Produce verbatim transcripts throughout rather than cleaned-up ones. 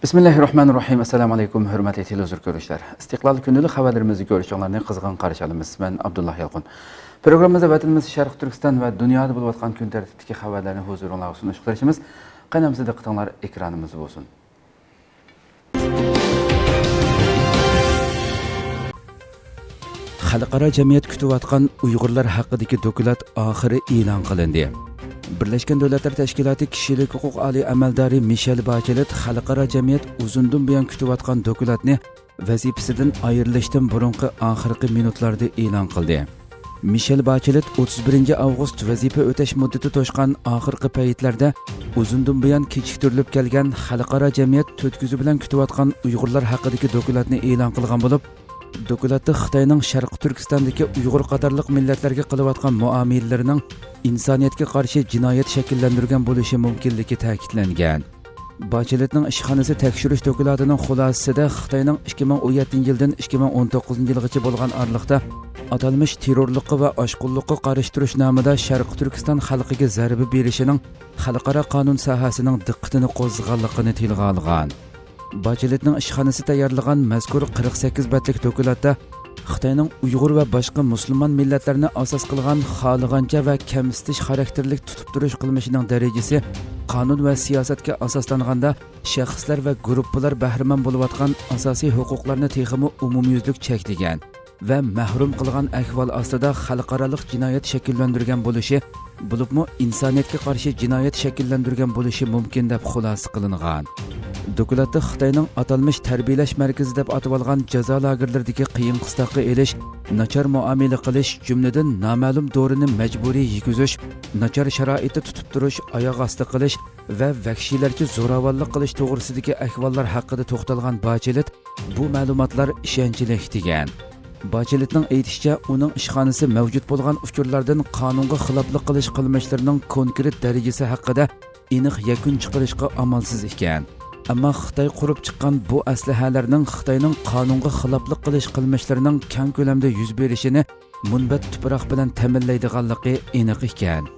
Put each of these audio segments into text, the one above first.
بىسمىللاھىررەھمانىررەھىم. ئەسسالامۇ ئەلەيكۇم، ھۆرمەتلىك تېلېۋىزور كۆرۈشلەر. ئىستىقلال كۈندىلىك خەۋەرلىرىمىزنى كۆرۈشۈڭلارنى قىزغىن قارشى ئالىمىز. مەن ئابدۇللا يالقۇن. پروگراممىمىزدا ۋەتىنىمىز شەرقىي تۈركىستان ۋە دۇنيادا بولۇۋاتقان كۈن تەرتىپتىكى خەۋەرلەرنى ھۇزۇرۇڭلارغا سۇنۇشقا تىرىشىمىز. قېنى ئەمىسە دىققىتىڭلار ئېكرانىمىزدا بولسۇن. خەلقئارا جەمئىيەت كۈتۈۋاتقان ئۇيغۇرلار ھەققىدىكى دوكلات ئاخىرى ئېلان قىلىندى. بىرلەشكەن دۆلەتلەر تەشكىلاتى كىشىلىك ھوقۇق ئالىي ئەمەلدارى مىشېل باچېلېت خەلقئارا جەمئىيەت ئۇزۇندىن بۇيان كۈتۈۋاتقان دوكلاتنى ۋەزىپىسىدىن ئايرىلىشتىن بۇرۇنقى ئاخىرقى مىنۇتلاردا ئېلان قىلدى. مىشېل باچېلېت ئوتتۇز بىرىنچى ئاۋغۇست ۋەزىپە ئۆتەش مۇددىتى توشقان ئاخىرقى پەيتلەردە ئۇزۇندىن بۇيان كېچىكتۈرۈلۈپ كەلگەن خەلقئارا جەمئىيەت تۆت كۆزى بىلەن كۈتۈۋاتقان ئۇيغۇرلار ھەققىدىكى دوكلاتنى ئېلان قىلغان بولۇپ، دوكلاتتا خىتاينىڭ شەرقىي تۈركىستاندىكى ئۇيغۇر قاتارلىق مىللەتلەرگە قىلىۋاتقان مۇئامىلىلىرىنىڭ ئىنسانىيەتكە قارشى جىنايەت شەكىللەندۈرگەن بولۇشى مۇمكىنلىكى تەكىتلەنگەن. باچېلېتنىڭ ئىشخانىسى تەكشۈرۈش دوكلاتىنىڭ خۇلاسىسىدە خىتاينىڭ ئىككى مىڭ ئون يەتتىنچى يىلدىن ئىككى مىڭ ئون توققۇزىنچى يىلغىچە بولغان ئارىلىقتا ئاتالمىش تېررورلۇققا ۋە ئاشقۇنلۇققا قارشى تۇرۇش نامىدا شەرقىي تۈركىستان خەلقىگە زەربە بېرىشىنىڭ خەلقئارا قانۇن ساھەسىنىڭ دىققىتىنى قوزغىغانلىقىنى تىلغا ئالغان. باچېلېتنىڭ ئىشخانىسى تەييارلىغان مەزكۇر قىرىق سەككىز بەتلىك دوكلاتتا خىتاينىڭ ئۇيغۇر ۋە باشقا مۇسۇلمان مىللەتلەرنى ئاساس قىلغان خالىغانچە ۋە كەمسىتىش خاراكتېرلىك تۇتۇپ تۇرۇش قىلمىشىنىڭ دەرىجىسى قانۇن ۋە سىياسەتكە ئاساسلانغاندا شەخسلەر ۋە گۇرۇپپىلار بەھرىمەن بولۇۋاتقان ئاساسىي ھوقۇقلارنى تېخىمۇ ئومۇميۈزلۈك چەكلىگەن ۋە مەھرۇم قىلغان ئەھۋال ئاستىدا خەلقئارالىق جىنايەت شەكىللەندۈرگەن بولۇشى، بولۇپمۇ ئىنسانىيەتكە قارشى جىنايەت شەكىللەندۈرگەن بولۇشى مۇمكىن، دەپ خۇلاسە قىلىنغان. دوكلاتتا خىتاينىڭ ئاتالمىش تەربىيەلەش مەركىزى دەپ ئاتىۋالغان جازا لاگېرلىرىدىكى قىيىن قىستاققا ئېلىش، ناچار مۇئامىلە قىلىش، جۈملىدىن نامەلۇم دورىنى مەجبۇرىي يېگۈزۈش، ناچار شارائىتتا تۇتۇپ تۇرۇش، ئاياغ ئاستى قىلىش ۋە ۋەھشىيلەرچە زوراۋانلىق قىلىش توغرىسىدىكى ئەھۋاللار ھەققىدە توختالغان باچېلېت، بۇ مەلۇماتلار ئىشەنچلىك، دېگەن. باچېلېتنىڭ ئېيتىشىچە، ئۇنىڭ ئىشخانىسى مەۋجۇت بولغان ئۇچۇرلاردىن قانۇنغا خىلاپلىق قىلىش قىلمىشلىرىنىڭ كونكرېت دەرىجىسى ھەققىدە ئېنىق يەكۈن چىقىرىشقا ئامالسىز ئىكەن. ئەمما خىتاي قۇرۇپ چىققان بۇ ئەسلىھەلەرنىڭ خىتاينىڭ قانۇنغا خىلاپلىق قىلىش قىلمىشلىرىنىڭ كەڭ كۆلەمدە يۈز بېرىشىنى مۇنبەت تۇپراق بىلەن تەمىنلەيدىغانلىقى ئېنىق ئىكەن.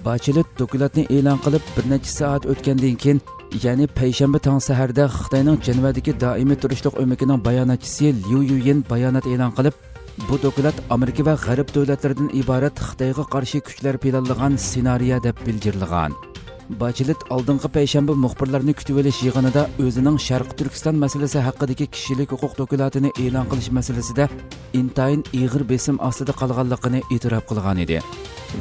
باچېلېت دوكلاتنى ئېلان قىلىپ، بىر نەچچە سائەت ئۆتكەندىن كېيىن، يەنى پەيشەنبە تاڭ سەھەردە خىتاينىڭ جەنۋەدىكى دائىمىي تۇرۇشلۇق ئۆمىكىنىڭ باياناتچىسى ليۇ يۈيىن بايانات ئېلان قىلىپ، بۇ دوكلات ئامېرىكا ۋە غەرب دۆلەتلىرىدىن ئىبارەت خىتايغا قارشى كۈچلەر پىلانلىغان سېنارىيە دەپ بىلجىرلىغان. باچېلېت ئالدىنقى پەيشەنبە مۇخبىرلارنى كۈتۈۋېلىش يىغىنىدا ئۆزىنىڭ شەرقىي تۈركىستان مەسىلىسى ھەققىدىكى كىشىلىك ھوقۇق دوكلاتىنى ئېلان قىلىش مەسىلىسىدە ئىنتايىن ئېغىر بېسىم ئاستىدا قالغانلىقىنى ئېتىراپ قىلغان ئىدى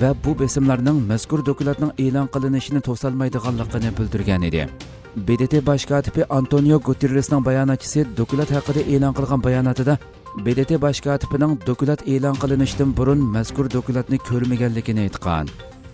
ۋە بۇ بېسىملارنىڭ مەزكۇر دوكلاتنىڭ ئېلان قىلىنىشىنى توسالمايدىغانلىقىنى بىلدۈرگەن ئىدى. ب د ت باش كاتىپى ئانتونىيو گۇتېررېسنىڭ باياناتچىسى دوكلات ھەققىدە ئېلان قىلغان باياناتىدا ب د ت باش كاتىپىنىڭ دوكلات ئېلان قىلىنىشتىن بۇرۇن مەزكۇر دوكلاتنى كۆرمىگەنلىكىنى ئېيتقان.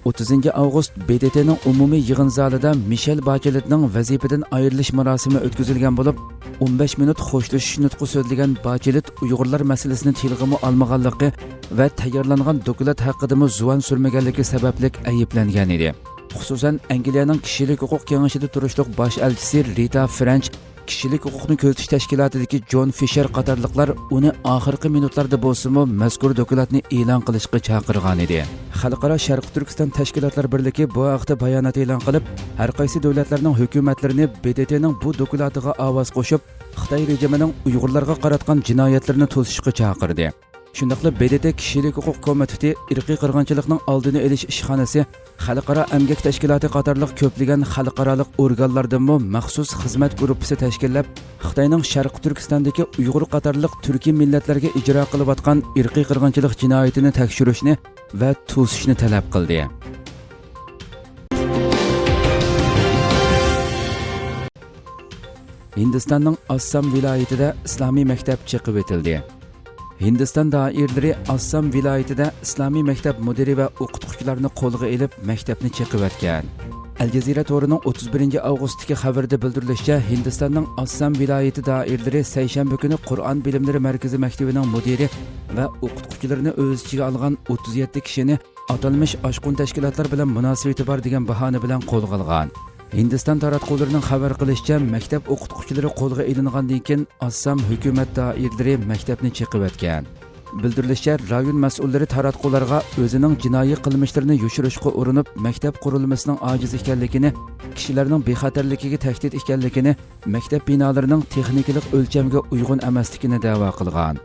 ئوتتۇزىنچى ئاۋغۇست ب د ت نىڭ ئومۇمىي يىغىن زالىدا مىشېل باچېلېتنىڭ ۋەزىپىدىن ئايرىلىش مۇراسىمى ئۆتكۈزۈلگەن بولۇپ، ئون بەش مىنۇت خوشلىشىش نۇتقى سۆزلىگەن باچېلېت ئۇيغۇرلار مەسىلىسىنى تىلغىمۇ ئالمىغانلىقى ۋە تەييارلانغان دوكلات ھەققىدىمۇ زۇۋان سۈرمىگەنلىكى سەۋەبلىك ئەيىبلەنگەن ئىدى. خۇسۇسەن، ئەنگلىيەنىڭ كىشىلىك ھوقۇق كېڭىشىدە تۇرۇشلۇق باش ئەلچىسى رىتا فرېنچ، كىشىلىك ھوقۇقنى كۆزىتىش تەشكىلاتىدىكى جون فىشېر قاتارلىقلار ئۇنى ئاخىرقى مىنۇتلاردا بولسىمۇ مەزكۇر دوكلاتنى ئېلان قىلىشقا چاقىرغانىدى. خەلقئارا شەرقىي تۈركىستان تەشكىلاتلار بىرلىكى بۇ ھەقتە بايانات ئېلان قىلىپ، ھەرقايسى دۆلەتلەرنىڭ ھۆكۈمەتلىرىنى ب د ت نىڭ بۇ دوكلاتىغا ئاۋاز قوشۇپ، خىتاي رېجىمىنىڭ ئۇيغۇرلارغا قاراتقان جىنايەتلىرىنى توسۇشقا چاقىردى. شۇنداقلا ب د ت كىشىلىك ھوقۇق كومىتېتى ئىرقىي قىرغىنچىلىقنىڭ ئالدىنى ئېلىش ئىشخانىسى، خەلقئارا ئەمگەك تەشكىلاتى قاتارلىق كۆپلىگەن خەلقئارالىق ئورگانلاردىنمۇ مەخسۇس خىزمەت گۇرۇپپىسى تەشكىللەپ، خىتاينىڭ شەرقىي تۈركىستاندىكى ئۇيغۇر قاتارلىق تۈركىي مىللەتلەرگە ئىجرا قىلىۋاتقان ئىرقىي قىرغىنچىلىق جىنايىتىنى تەكشۈرۈشنى ۋە توسۇشنى تەلەپ قىلدى. ھىندىستاننىڭ ئاسسام ۋىلايىتىدە ئىسلامىي مەكتەپ چېقىۋېتىلدى. ھىندىستان دائىرىلىرى ئاسسام ۋىلايىتىدە ئىسلامىي مەكتەپ مۇدىرى ۋە ئوقۇتقۇچىلارنى قولغا ئېلىپ، مەكتەپنى چېقىۋەتكەن. ئەلجەزىرە تورىنىڭ ئوتتۇز بىرىنچى ئاۋغۇستتىكى خەۋىرىدە بىلدۈرۈلۈشىچە، ھىندىستاننىڭ ئاسسام ۋىلايىتى دائىرىلىرى سەيشەنبە كۈنى قۇرئان بىلىملىرى مەركىزى مەكتىۋىنىڭ مۇدىرى ۋە ئوقۇتقۇچىلىرىنى ئۆز ئىچىگە ئالغان ئوتتۇز يەتتە كىشىنى ئاتالمىش ئاشقۇن تەشكىلاتلار بىلەن مۇناسىۋىتى بار دېگەن باھانە بىلەن قولغا ئالغان. ھىندىستان تاراتقۇلىرىنىڭ خەۋەر قىلىشىچە، مەكتەپ ئوقۇتقۇچىلىرى قولغا ئېلىنغاندىن كېيىن، ئاسسام ھۆكۈمەت دائىرىلىرى مەكتەپنى چېقىۋەتكەن. بىلدۈرۈلۈشىچە، رايون مەسئۇللىرى تاراتقۇلارغا ئۆزىنىڭ جىنايى قىلمىشلىرىنى يوشۇرۇشقا ئۇرۇنۇپ، مەكتەپ قۇرۇلمىسىنىڭ ئاجىز ئىكەنلىكىنى، كىشىلەرنىڭ بىخەتەرلىكىگە تەھدىت ئىكەنلىكىنى، مەكتەپ بىنالىرىنىڭ تېخنىكىلىق ئۆلچەمگە ئۇيغۇن ئەمەسلىكىنى دەۋا قىلغان.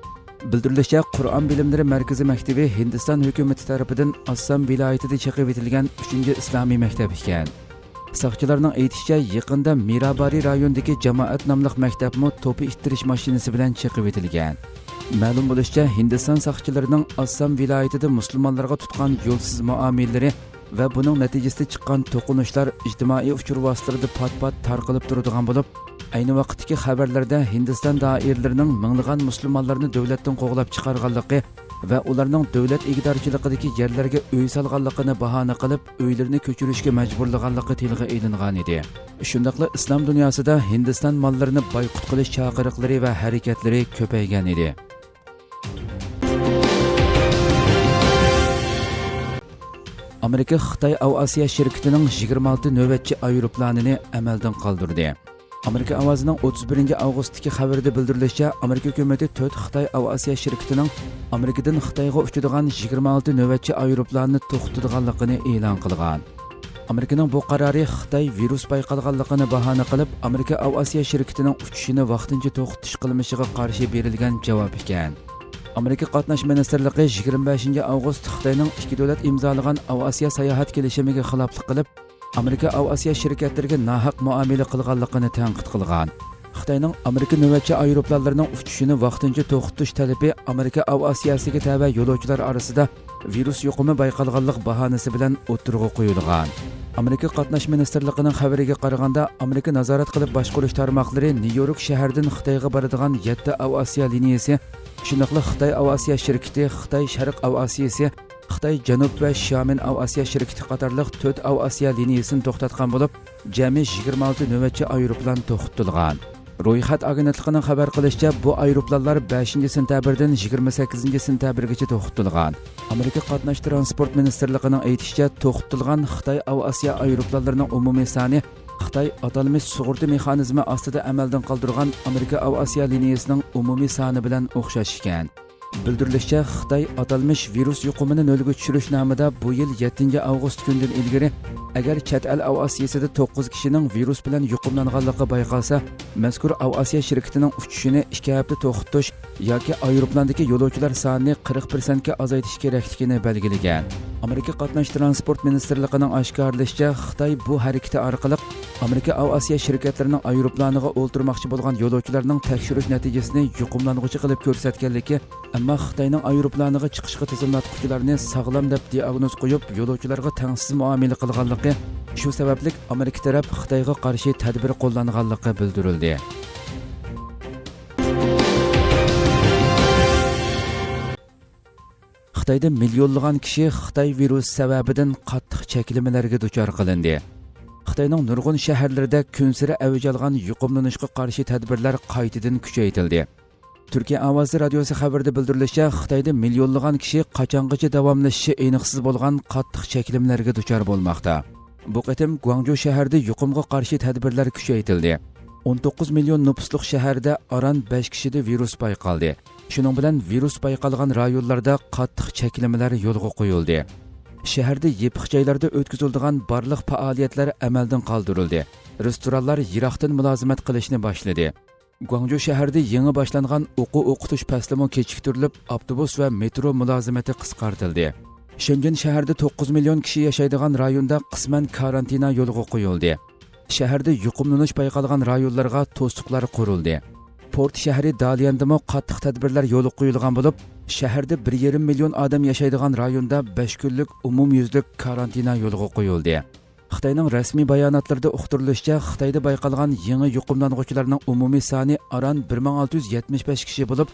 بىلدۈرۈلۈشىچە، قۇرئان بىلىملىرى مەركىزى مەكتىپى ھىندىستان ھۆكۈمىتى تەرىپىدىن ئاسسام ۋىلايىتىدە چېقىۋېتىلگەن ئۈچىنچى ئىسلامىي مەكتەپ ئىكەن. ساقچىلارنىڭ ئېيتىشىچە، يېقىندا مىرابارى رايونىدىكى جامائەت ناملىق مەكتەپمۇ توپا ئىتتىرىش ماشىنىسى بىلەن چېقىۋېتىلگەن. مەلۇم بولۇشىچە، ھىندىستان ساقچىلىرىنىڭ ئاسسام ۋىلايىتىدە مۇسۇلمانلارغا تۇتقان يولسىز مۇئامىلىلىرى ۋە بۇنىڭ نەتىجىسىدە چىققان توقۇنۇشلار ئىجتىمائىي ئۇچۇر ۋاسىتىلىرىدا پات-پات تارقىلىپ تۇرىدىغان بولۇپ، ئەينى ۋاقىتتىكى خەۋەرلەردە ھىندىستان دائىرىلىرىنىڭ مىڭلىغان مۇسۇلمانلارنى دۆلەتتىن قوغلاپ چىقارغانلىقى ۋە ئۇلارنىڭ دۆلەت ئىگىدارچىلىقىدىكى يەرلەرگە ئۆي سالغانلىقىنى باھانە قىلىپ، ئۆيلىرىنى كۆچۈرۈشكە مەجبۇرلىغانلىقى تىلغا ئېلىنغانىدى. شۇنداقلا ئىسلام دۇنياسىدا ھىندىستان ماللىرىنى بايقۇت قىلىش چاقىرىقلىرى ۋە ھەرىكەتلىرى كۆپەيگەنىدى. ئامېرىكا خىتاي ئاۋىئاتسىيە شىركىتىنىڭ يىگىرمە ئالتە نۆۋەتچى ئايروپىلانىنى ئەمەلدىن قالدۇردى. ئامېرىكا ئاۋازىنىڭ ئوتتۇز بىرىنچى ئاۋغۇستتىكى خەۋىرىدە بىلدۈرۈلۈشىچە، ئامېرىكا ھۆكۈمىتى تۆت خىتاي ئاۋىئاتسىيە شىركىتىنىڭ ئامېرىكىدىن خىتايغا ئۇچىدىغان يىگىرمە ئالتە نۆۋەتچى ئايروپىلانىنى توختىتىدىغانلىقىنى ئېلان قىلغان. ئامېرىكىنىڭ بۇ قارارى خىتاي ۋىرۇس بايقالغانلىقىنى باھانە قىلىپ، ئامېرىكا ئاۋىئاتسىيە شىركىتىنىڭ ئۇچۇشىنى ۋاقتىنچە توختىتىش قىلمىشىغا قارشى بېرىلگەن جاۋاب ئىكەن. ئامېرىكا قاتناش مىنىستىرلىقى يىگىرمە بەشىنچى ئاۋغۇست خىتاينىڭ ئىككى دۆلەت ئىمزالىغان ئاۋىئاتسىيە ساياھەت كېلىشىمىگە خىلاپلىق قىلىپ، ئامېرىكا ئاۋىئاتسىيە شىركەتلىرىگە ناھەق مۇئامىلە قىلغانلىقىنى تەنقىد قىلغان. خىتاينىڭ ئامېرىكا نۆۋەتچى ئايروپىلانلىرىنىڭ ئۇچۇشىنى ۋاقتىنچە توختىتىش تەلىپى ئامېرىكا ئاۋىئاتسىيەسىگە تەۋە يولۇچىلار ئارىسىدا ۋىرۇس يۇقۇمى بايقالغانلىق باھانىسى بىلەن ئوتتۇرىغا قويۇلغان. ئامېرىكا قاتناش مىنىستىرلىقىنىڭ خەۋىرىگە قارىغاندا، ئامېرىكا نازارەت قىلىپ باشقۇرۇش تارماقلىرى نيۇ يورك شەھىرىدىن خىتايغا بارىدىغان يەتتە ئاۋىئاتسىيە لىنىيىسى، شۇنداقلا خىتاي ئاۋىئاتسىيە شىركىتى، خىتاي شەرق ئاۋىئاتسىيىسى، خىتاي جەنۇب ۋە شيامېن ئاۋىئاتسىيە شىركىتى قاتارلىق تۆت ئاۋىئاتسىيە لىنىيىسىنى توختاتقان بولۇپ، جەمئىي يىگىرمە ئالتە نۆۋەتچى ئايروپىلان توختىتىلغان. رويخەت ئاگېنتلىقىنىڭ خەۋەر قىلىشىچە، بۇ ئايروپىلانلار بەشىنچى سېنتەبىردىن يىگىرمە سەككىزىنچى سېنتەبىرگىچە توختىتىلغان. ئامېرىكا قاتناش تىرانسپورت مىنىستىرلىقىنىڭ ئېيتىشىچە، توختىتىلغان خىتاي ئاۋىئاتسىيە ئايروپىلانلىرىنىڭ ئومۇمىي سانى خىتاي ئاتالمىش سۇغۇرتا مېخانىزمى ئاستىدا ئەمەلدىن قالدۇرغان ئامېرىكا ئاۋىئاتسىيە لىنىيىسىنىڭ ئومۇمىي سانى بىلەن ئوخشاش ئىكەن. بىلدۈرۈلۈشىچە، خىتاي ئاتالمىش ۋىرۇس يۇقۇمىنى نۆلگە چۈشۈرۈش نامىدا بۇ يىل يەتتىنچى ئاۋغۇست كۈنىدىن ئىلگىرى، ئەگەر چەت ئەل ئاۋىئاتسىيىسىدا توققۇز كىشىنىڭ ۋىرۇس بىلەن يۇقۇملانغانلىقى بايقالسا، مەزكۇر ئاۋىئاتسىيە شىركىتىنىڭ ئۇچۇشىنى ئىككى ھەپتە توختىتىش ياكى ئايروپىلاندىكى يولۇچىلار سانىنى قىرىق پىرسەنتكە ئازايتىش كېرەكلىكىنى بەلگىلىگەن. ئامېرىكا قاتناش تىرانسپورت مىنىستىرلىقىنىڭ ئاشكارىلىشىچە، خىتاي بۇ ھەرىكىتى ئارقىلىق ئامېرىكا ئاۋىئاتسىيە شىركەتلىرىنىڭ ئايروپىلانىغا ئولتۇرماقچى بولغان يولۇچىلارنىڭ تەكشۈرۈش نەتىجىسىنى يۇقۇملانغۇچى قىلىپ كۆرسەتكەنلىكى، ئەمما خىتاينىڭ ئايروپىلانىغا چىقىشقا تىزىملاتقۇچىلارنى ساغلام دەپ دىئاگنوز قويۇپ، يولۇچىلارغا تەڭسىز مۇئامىلە قىلغانلىقى، شۇ سەۋەبلىك ئامېرىكا تەرەپ خىتايغا قارشى تەدبىر قوللانغانلىقى بىلدۈرۈلدى. خىتايدا مىليونلىغان كىشى خىتاي ۋىرۇسى سەۋەبىدىن قاتتىق چەكلىمىلەرگە دۇچار قىلىندى. خىتاينىڭ نۇرغۇن شەھەرلىرىدە كۈنسېرى ئەۋج ئالغان يۇقۇملىنىشقا قارشى تەدبىرلەر قايتىدىن كۈچەيتىلدى. تۈركىيە ئاۋازى رادىيوسى خەۋىرىدە بىلدۈرۈلۈشىچە، خىتايدا مىليونلىغان كىشى قاچانغىچە داۋاملىشىشى ئېنىقسىز بولغان قاتتىق چەكلىمىلەرگە دۇچار بولماقتا. بۇ قېتىم گۇاڭجۇ شەھىرىدە يۇقۇمغا قارشى تەدبىرلەر كۈچەيتىلدى. ئون توققۇز مىليون نوپۇسلۇق شەھەردە ئاران بەش كىشىدە ۋىرۇس بايقالدى. شۇنىڭ بىلەن ۋىرۇس بايقالغان رايونلاردا قاتتىق چەكلىمىلەر يولغا قويۇلدى. شەھەردە يېپىق جايلاردا ئۆتكۈزۈلىدىغان بارلىق پائالىيەتلەر ئەمەلدىن قالدۇرۇلدى. رېستورانلار يىراقتىن مۇلازىمەت قىلىشنى باشلىدى. گۇاڭجۇ شەھىرىدە يېڭى باشلانغان ئوقۇ ئوقۇتۇش پەسلىمۇ كېچىكتۈرۈلۈپ، ئاپتوبۇس ۋە مېترو مۇلازىمىتى قىسقارتىلدى. شېنجېن شەھىرىدە توققۇز مىليون كىشى ياشايدىغان رايوندا قىسمەن كارانتىنا يولغا قويۇلدى. شەھەردە يۇقۇملىنىش بايقالغان رايونلارغا توسۇقلار قۇرۇلدى. پورت شەھىرى داليەندىمۇ قاتتىق تەدبىرلەر يولغا قويۇلغان بولۇپ، شەھەردە بىر يېرىم مىليون ئادەم ياشايدىغان رايوندا بەش كۈنلۈك ئومۇميۈزلۈك كارانتىنا يولغا قويۇلدى. خىتاينىڭ رەسمىي باياناتلىرىدا ئۇقتۇرۇلۇشىچە، خىتايدا بايقالغان يېڭى يۇقۇملانغۇچىلارنىڭ ئومۇمىي سانى ئاران بىر مىڭ ئالتە يۈز يەتمىش بەش كىشى بولۇپ،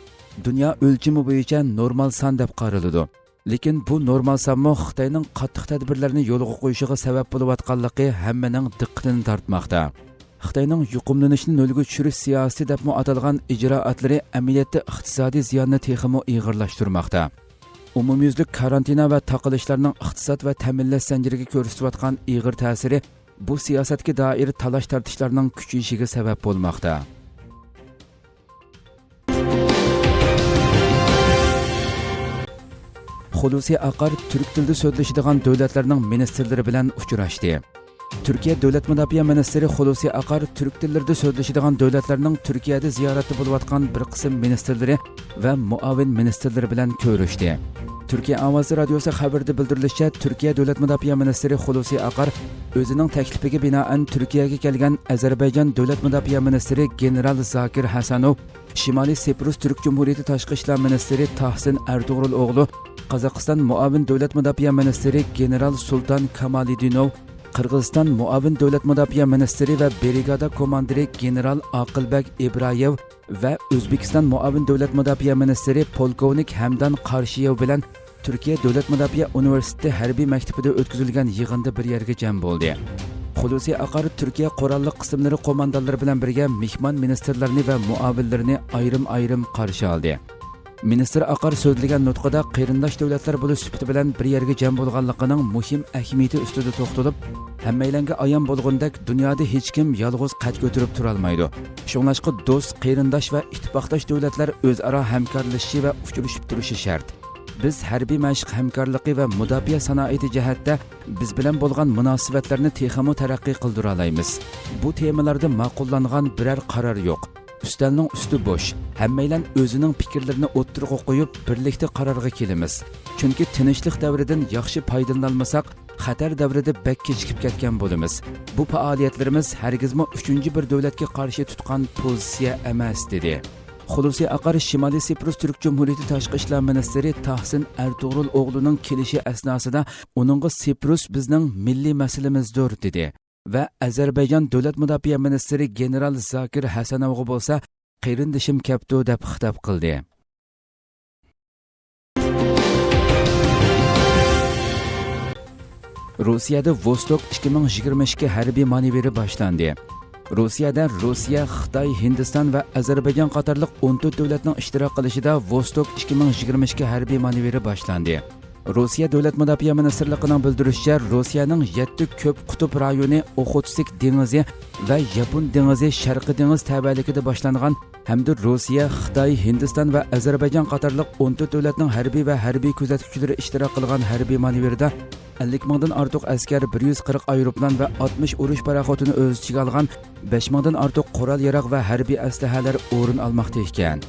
دۇنيا ئۆلچىمى بويىچە نورمال سان دەپ قارىلىدۇ. لېكىن بۇ نورمال سانمۇ خىتاينىڭ قاتتىق تەدبىرلەرنى يولغا قويۇشىغا سەۋەب بولۇۋاتقانلىقى ھەممىنىڭ دىققىتىنى تارتماقتا. خىتاينىڭ يۇقۇملىنىشنى نۆلگە چۈشۈرۈش سىياسىتى دەپمۇ ئاتالغان ئىجرائاتلىرى ئەمەلىيەتتە ئىقتىسادىي زىياننى تېخىمۇ ئېغىرلاشتۇرماقتا. ئومۇميۈزلۈك كارانتىنا ۋە تاقىلىشلارنىڭ ئىقتىساد ۋە تەمىنلەش زەنجىرىگە كۆرسىتىۋاتقان ئېغىر تەسىرى بۇ سىياسەتكە دائىر تالاش-تارتىشلارنىڭ كۈچىيىشىگە سەۋەب بولماقتا. خۇلۇسى ئاقار تۈرك تىلىدا سۆزلىشىدىغان دۆلەتلەرنىڭ مىنىستىرلىرى بىلەن ئۇچراشتى. تۈركىيە دۆلەت مۇداپىئە مىنىستىرى خۇلۇسى ئاقار تۈرك تىللىرىدا سۆزلىشىدىغان دۆلەتلەرنىڭ تۈركىيەدە زىيارەتتە بولۇۋاتقان بىر قىسىم مىنىستىرلىرى ۋە مۇئاۋىن مىنىستىرلىرى بىلەن كۆرۈشتى. تۈركىيە ئاۋازى رادىيوسى خەۋىرىدە بىلدۈرۈلۈشىچە، تۈركىيە دۆلەت مۇداپىئە مىنىستىرى خۇلۇسى ئاقار ئۆزىنىڭ تەكلىپىگە بىنائەن تۈركىيەگە كەلگەن ئەزەربەيجان دۆلەت مۇداپىئە مىنىستىرى گېنېرال زاكىر ھەسەنوف، شىمالىي سىپرۇس تۈرك جۇمھۇرىيىتى تاشقى ئىشلار مىنىستىرى تاھسىن ئەرتۇغرۇل ئوغلۇ، قازاقىستان مۇئاۋىن دۆلەت مۇداپىئە مىنىستىرى گېنېرال سۇلتان كامالىدىنوف، قىرغىزىستان مۇئاۋىن دۆلەت مۇداپىئە مىنىستىرى ۋە برىگادا كوماندىرى گېنېرال ئاقىلبەگ ئىبرايېۋ ۋە ئۆزبېكىستان مۇئاۋىن دۆلەت مۇداپىئە مىنىستىرى پولكوۋنىك ھەمدان قارشىيېۋ بىلەن تۈركىيە دۆلەت مۇداپىئە ئۇنىۋېرسىتېتى ھەربىي مەكتىپىدە ئۆتكۈزۈلگەن يىغىندا بىر يەرگە جەم بولدى. خۇلۇسى ئاقار تۈركىيە قوراللىق قىسىملىرى قوماندانلىرى بىلەن بىرگە مېھمان مىنىستىرلارنى ۋە مۇئاۋىنلىرىنى ئايرىم-ئايرىم قارشى ئالدى. مىنىستىر ئاقار سۆزلىگەن نۇتقىدا قېرىنداش دۆلەتلەر بولۇش سۈپىتى بىلەن بىر يەرگە جەم بولغانلىقىنىڭ مۇھىم ئەھمىيىتى ئۈستىدە توختىلىپ، ھەممەيلەنگە ئايان بولغىنىدەك، دۇنيادا ھېچكىم يالغۇز قەد كۆتۈرۈپ تۇرالمايدۇ. شۇڭلاشقا دوست، قېرىنداش ۋە ئىتتىپاقداش دۆلەتلەر ئۆزئارا ھەمكارلىشىشى ۋە ئۇچرىشىپ تۇرۇشى شەرت. بىز ھەربىي مەشىق ھەمكارلىقى ۋە مۇداپىئە سانائىتى جەھەتتە بىز بىلەن بولغان مۇناسىۋەتلەرنى تېخىمۇ تەرەققىي قىلدۇرالايمىز. بۇ تېمىلاردا ماقۇللانغان بىرەر قارار يوق. ئۈستەلنىڭ ئۈستى بوش. ھەممەيلەن ئۆزىنىڭ پىكىرلىرىنى ئوتتۇرىغا قويۇپ، بىرلىكتە قارارغا كېلىمىز. چۈنكى تىنچلىق دەۋرىدىن ياخشى پايدىلىنالمىساق، خەتەر دەۋرىدە بەك كېچىكىپ كەتكەن بولىمىز. بۇ پائالىيەتلىرىمىز ھەرگىزمۇ ئۈچىنچى بىر دۆلەتكە قارشى تۇتقان پوزىتسىيە ئەمەس، دېدى. خۇلۇسى ئاقار شىمالىي سىپرۇس تۈرك جۇمھۇرىيىتى تاشقى ئىشلار مىنىستىرى تاھسىن ئەرتۇغرۇل ئوغلۇنىڭ كېلىشى ئەسناسىدا ئۇنىڭغا سىپرۇس بىزنىڭ مىللىي مەسىلىمىزدۇر، دېدى. ۋە ئەزەربەيجان دۆلەت مۇداپىئە مىنىستىرى گېنېرال زاكىر ھەسەنوۋغا بولسا، قېرىندىشىم كەپتۇ، دەپ خىتاب قىلدى. روسىيەدە ۋوستوك ئىككى مىڭ يىگىرمە ئىككى ھەربىي مانېۋىرى باشلاندى. روسىيەدە روسىيە، خىتاي، ھىندىستان ۋە ئەزەربەيجان قاتارلىق ئون تۆت دۆلەتنىڭ ئىشتىراك قىلىشىدا ۋوستوك ئىككى مىڭ يىگىرمە ئىككى ھەربىي مانېۋىرى باشلاندى. روسىيە دۆلەت مۇداپىئە مىنىستىرلىقىنىڭ بىلدۈرۈشىچە، روسىيەنىڭ يەتتە كۆپ قۇتۇپ رايونى ئوخوتسك دېڭىزى ۋە ياپون دېڭىزى شەرقىي دېڭىز تەۋەلىكىدە باشلانغان ھەمدە روسىيە، خىتاي، ھىندىستان ۋە ئەزەربەيجان قاتارلىق ئون تۆت دۆلەتنىڭ ھەربىي ۋە ھەربىي كۆزەتكۈچىلىرى ئىشتىراك قىلغان ھەربىي مانېۋىردا ئەللىك مىڭدىن ئارتۇق ئەسكەر، بىر يۈز قىرىق ئايروپىلان ۋە ئاتمىش ئۇرۇش پاراخوتىنى ئۆز ئىچىگە ئالغان بەش مىڭدىن ئارتۇق قورال-ياراغ ۋە ھەربىي ئەسلىھەلەر ئورۇن ئالماقتا ئىكەن.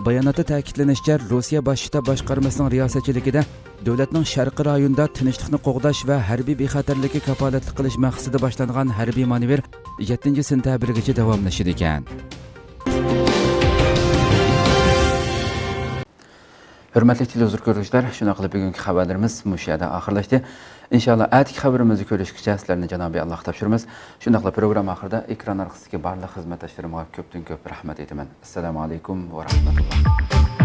باياناتتا تەكىتلىنىشىچە، روسىيە باش شتاب باشقارمىسىنىڭ رىياسەتچىلىكىدە دۆلەتنىڭ شەرقىي رايونىدا تىنچلىقنى قوغداش ۋە ھەربىي بىخەتەرلىككە كاپالەتلىك قىلىش مەقسىتىدە باشلانغان ھەربىي مانېۋىر يەتتىنچى سېنتەبىرگىچە داۋاملىشىدىكەن. ھۆرمەتلىك تېلېۋىزور كۆرگۈچىلەر، شۇنداقلا بۈگۈنكى خەۋەرلىرىمىز مۇشۇ يەردە ئاخىرلاشتى. ئىنشاللا ئەتىكى خەۋىرىمىزدە كۆرۈشكىچە سىلەرنى جانابىي ئاللاغا تاپشۇرىمىز. شۇنداقلا پروگرامما ئاخىرىدا ئېكران ئارقىسىدىكى بارلىق خىزمەتداشلىرىمغا كۆپتىن كۆپ رەھمەت ئېيتىمەن. ئەسسالامۇ ئەلەيكۇم ۋە رەھمەتۇللا.